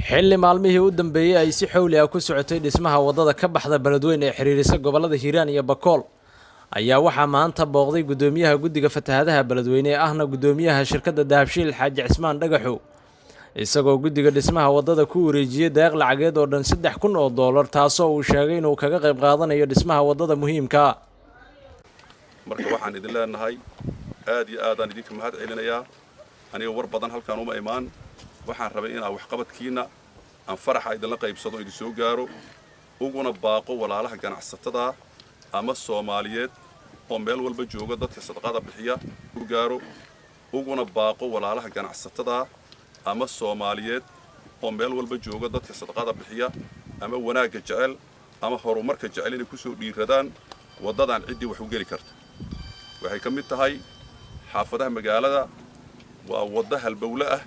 Xilli maalmihii u dambeeyey ay si xowli ah ku socotay dhismaha waddada ka baxda Beledweyne ee xiriirisa gobollada Hiiraan iyo Bakool, ayaa waxaa maanta booqday guddoomiyaha guddiga fatahaadaha Beledweyne ee ahna guddoomiyaha shirkadda Dahabshiil, Xaaji Cismaan Dhagaxow, isagoo guddiga dhismaha waddada ku wareejiyey deeq lacageed oo dhan $3000, taasoo uu sheegay inuu kaga qayb qaadanayo dhismaha waddada muhiimka ah. Marka waxaan idin leenahay, aad iyo aadaan idinka mahad celinayaa. Aniga war badan halkaan uma imaan. Waxaan rabay inaan waxqabadkiinna aan faraxa idinla qaybsado, idin soo gaaro, uguna baaqo walaalaha ganacsatada ama Soomaaliyeed oo meel walba jooga, dadka sadaqada bixiya u gaaro, uguna baaqo walaalaha ganacsatada ama Soomaaliyeed oo meel walba jooga, dadka sadaqada bixiya ama wanaagga jecel ama horumarka jecel, inay kusoo dhiiradaan waddadan. Ciddii wax u geli karta, waxay ka mid tahay xaafadaha magaalada. Waa waddo halbowle ah,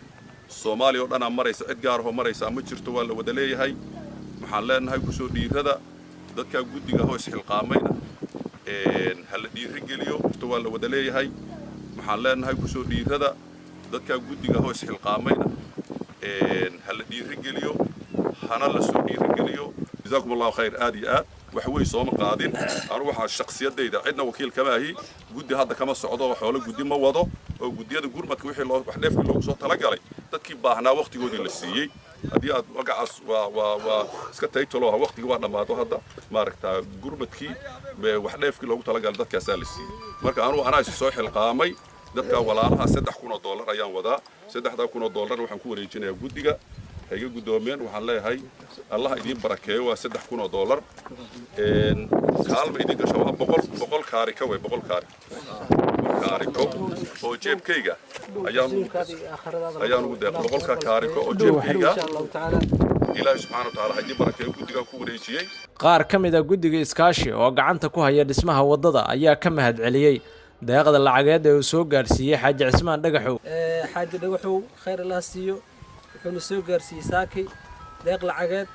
Soomaaliya oo dhanaa maraysa, cid gaarahoo maraysaa ma jirto, waa la wada leeyahay. Waxaan leenahay, kusoo dhiirada. Dadkaa guddiga hoo isxilqaamayna ha la dhiirigeliyo. Waa la wada leeyahay. Waxaan leenahay, kusoo dhiirada. Dadkaa guddiga hoo isxilqaamayna ha la dhiirigeliyo, hana la soo dhiirigeliyo. Jazaakum Allahu khayr. Aad iyo aad wax wey sooma qaadin. Anu waxaa shakhsiyadayda cidna wakiil kama ahi. Guddi hadda kama socdo oo xoolo guddi ma wado, oo guddiyada gurmadka wixii loo wax dheefkii loogu soo talagalay dadkii baahnaa waqtigoodii la siiyey. Haddii aad magacaas waa iska taytalo ah, waqtigii waa dhammaado. Hadda maaragtaa gurmadkii wax dheefkii loogu talagalay dadkaasaa la siiyey. Marka anugu anaa is soo xilqaamay. Dadka walaalaha $3000 ayaan wadaa. $3000 waxaan ku wareejinayaa guddiga, ha iga guddoomeen. Waxaan leeyahay, Allah idiin barakeeyo. Waa $3000. Kaalma idin gasho waa 100 kaarika wey, 100 kaariko oo jeebkayga ayaan ugu deeq, 100-ka kaariko oo jeebkayga. Ilaahay subxaana wa tacaala ha idiin barakeeyo. Guddigaan ku wareejiyey. Qaar ka mid a guddiga iskaashi oo gacanta ku haya dhismaha waddada ayaa ka mahad celiyey deeqda lacageed ee uu soo gaarsiiyey Xaaji Cismaan Dhagaxow. Xaaji Dhagaxow, khayr Allah siiyo, wuxuuna soo gaarsiiyey saakay deeq lacageed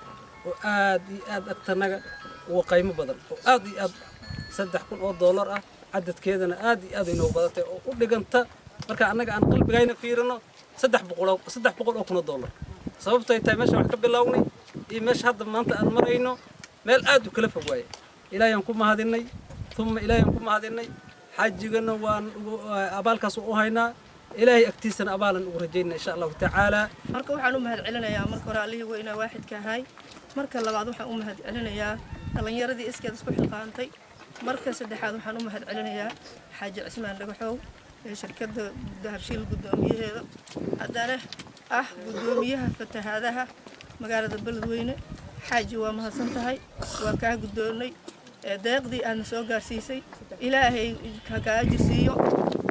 oo aad iyo aad agtanaga uga qaymo badan, oo aad iyo aad $3000 ah. Cadadkeedana aad iyo aad inoogu badatay, oo u dhiganta marka annaga aan qalbigayna fiirino $300,000. Sababtay tahay, meesha wax ka bilownay iyo meesha hadda maanta aan marayno meel aad u kala fog waaye. Ilaahayaan ku mahadinay, uma Ilaahayaan ku mahadinay. Xaajigana waan abaalkaas u haynaa, Ilaahay agtiisana abaalan ugu rajaynaa, insha Allahu tacaala. Marka waxaan u mahad celinayaa marka hore Allihii weynaa waaxidka ahay. Marka labaad waxaan u mahad celinayaa dhallinyaradii iskeed isku xilqaantay. Marka saddexaad waxaan u mahad celinayaa Xaaji Cismaan Dhagaxow ee shirkadda Dahabshiil guddoomiyaheeda, haddana ah guddoomiyaha fatahaadaha magaalada Beledweyne. Xaaji, waa mahadsan tahay, waa kaa guddoonnay deeqdii aadna soo gaarsiisay. Ilaahay ha kaa ajir siiyo.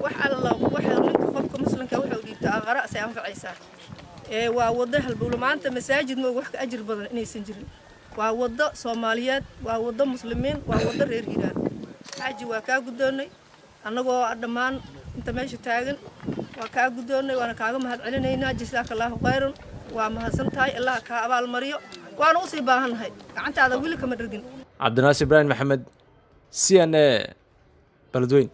Wax alla waxa ninka qofka muslimka wuxuu dhiibta aqara say anfacaysaa. Waa waddo halbowlo. Maanta masaajid ma og wax ka ajir badan inaysan jirin. Waa waddo Soomaaliyeed, waa waddo Muslimiin, waa waddo reer Hiiraan. Xaaji, waa kaa guddoonnay. Annagoo dhammaan inta meesha taagan waa kaa guddoonnay, waana kaaga mahad celinaynaa. Jasaaka Allaahu khayran, waa mahadsan tahay. Allah kaa abaalmariyo, waana usii baahannahay gacantaada, weli kama dhergin. Cabdinaasir Ibraahim Maxamed, CNA, Beledweyn.